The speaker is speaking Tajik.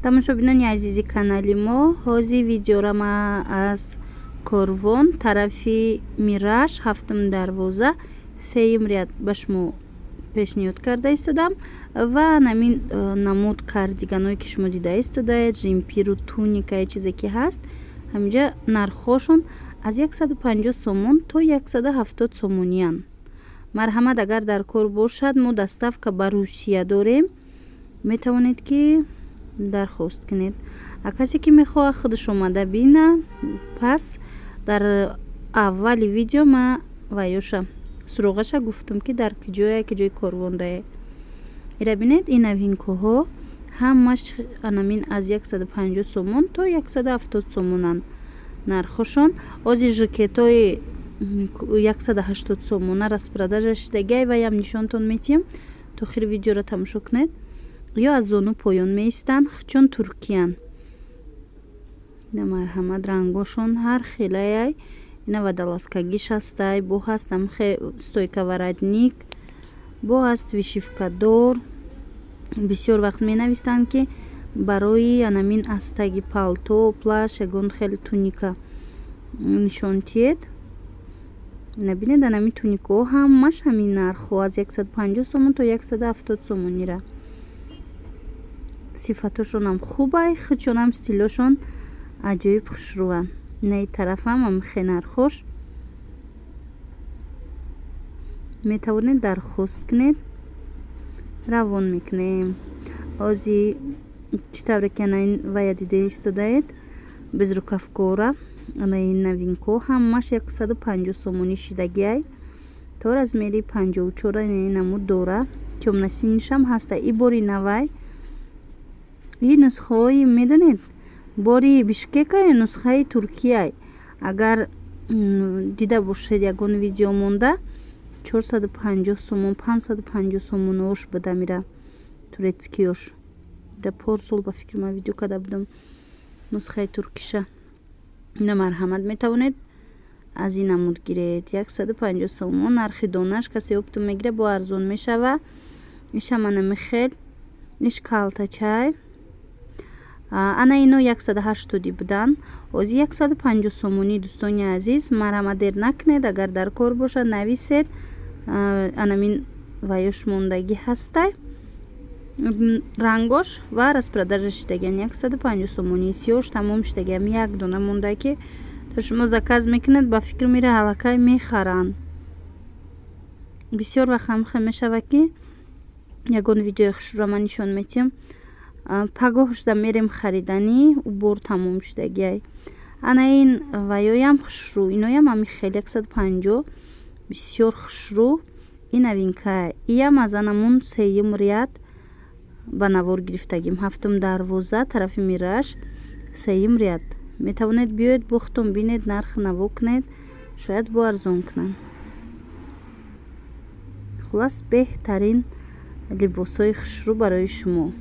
Тамошобинони азизи канали мо, ҳозир видеора ма аз Корвон, тарафи Мираш, ҳафтум дарвоза, сеюм ряд ба шумо пешниҳод карда истодам. Ва намин намуд кардиганое, ки шумо дида истодаед, жемпиру туникае, чизе ки ҳаст, ҳаминҷа нархҳошон аз 150 сомон то 170 сомониянд. Марҳамат, агар дар кор бошад, мо доставка ба Русия дорем, метавонед, ки дархост кунед. А касе ки мехоҳад худаш омада бина, пас дар аввали видео ма ваёша суроғаша гуфтам, ки дар куҷое, куҷои Корвондае. Ира бинед, ин новинкаҳо ҳамаш анамин аз 150 сомон то 170 сомонанд нархҳошон. Ози жакетҳои 180 сомона распродажа шидагиай, ваям нишонтон метиҳам. То охири видеоро тамошо кунед. Ё аз зону поён меистанд, чун туркиянд. Марҳамат, рангошон ҳар хелаяй. Ина водолазкагиш ҳастай, бо ҳаст стойка воротник, бо ҳаст вышивкадор. Бисёр вақт менависанд, ки барои анамин астаги палто, плащ, ягон хел туника нишон тиҳед. Набинед, анамин туникаҳо ҳамаш ҳамин нархҳо, аз 150 сомон то 170 сомонира. Сифатошонам хубай, худшонам стилошон аҷоиб хушрӯанд. Инаи тарафам ҳамихе нархош. Метавонед дархост кунед, равон мекунем. Ози чӣ тавре ки ана ин вая дида истодаед, безрукавкора, ана ин новинкаҳо ҳамаш 150 сомонӣ шидагиай, то размери 54. Ин намуд дора, тёмно-синишам ҳаста. И бори навай, и нусхаҳои, медонед, бори Бишкека ё нусхаи Туркияй. Агар дида бошед, ягон видео монда, 450 сомон, 550 сомонош буда мира турецкиёш. Да порсол, ба фикри ман, видео карда будам нусхаи туркиша. Ина, марҳамат, метавонед аз ин намуд гиред, 150 сомон нархи донаш. Касе оптом мегирад, бо арзон мешава. Ишам анами хел, иш калтачай. Ана ино 180 буданд, ҳозир 150 сомонӣ. Дӯстони азиз, марҳамат, дер накунед. Агар дар кор бошад, нависед. Анамин ваёш мондагӣ ҳастай, рангош ва распродажа шидагиан, 150 сомонӣ. Сиёш тамом шидагиам, як дона монда, ки то шумо заказ мекунед, ба фикр мера, аллакай мехаранд. Бисёр вақт ҳамхел мешавад, ки ягон видеои хушрӯро ман нишон метиҳам, пагоҳ шуда мерем хариданӣ, ӯ бор тамом шудагиай. Ана ин ваёям хушрӯ, иноям ҳами хел 150, бисёр хушрӯ. Ин новинка, иям аз анамун сеюм ряд ба навор гирифтагим, ҳафтум дарвоза, тарафи Мираш, сеюм ряд. Метавонед биёед, бохтон бинед, нарх наво кунед, шояд бо арзон кунанд. Хуллас, беҳтарин либосҳои хушрӯ барои шумо.